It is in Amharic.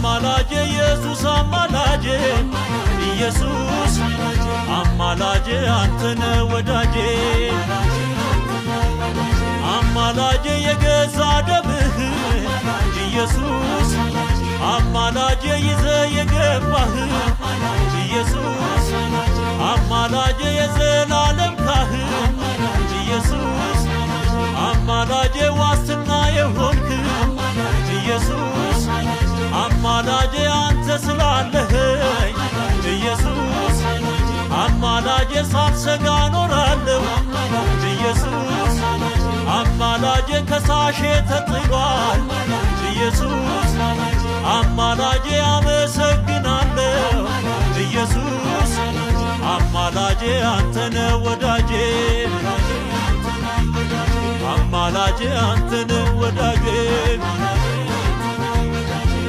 አማላጄ ኢየሱስ አማላጄ ኢየሱስ አማላጄ አንተነ ወዳጄ አማላጄ የገዛ ደምህ ኢየሱስ አማላጄ ይዘ የገባህ ኢየሱስ አማላጄ የዘላለም ካህን ኢየሱስ አማላጄ ዋስትና የሆንክ ኢየሱስ አማላጄ አንተ ስላለኸኝ ኢየሱስ አማላጄ ሳልሰጋ እኖራለሁ ኢየሱስ አማላጄ ከሳሼ ተጥሏል ኢየሱስ አማላጄ አመሰግናለሁ ኢየሱስ አማላጄ አንተነ ወዳጄ አማላጄ አንተነ ወዳጄ።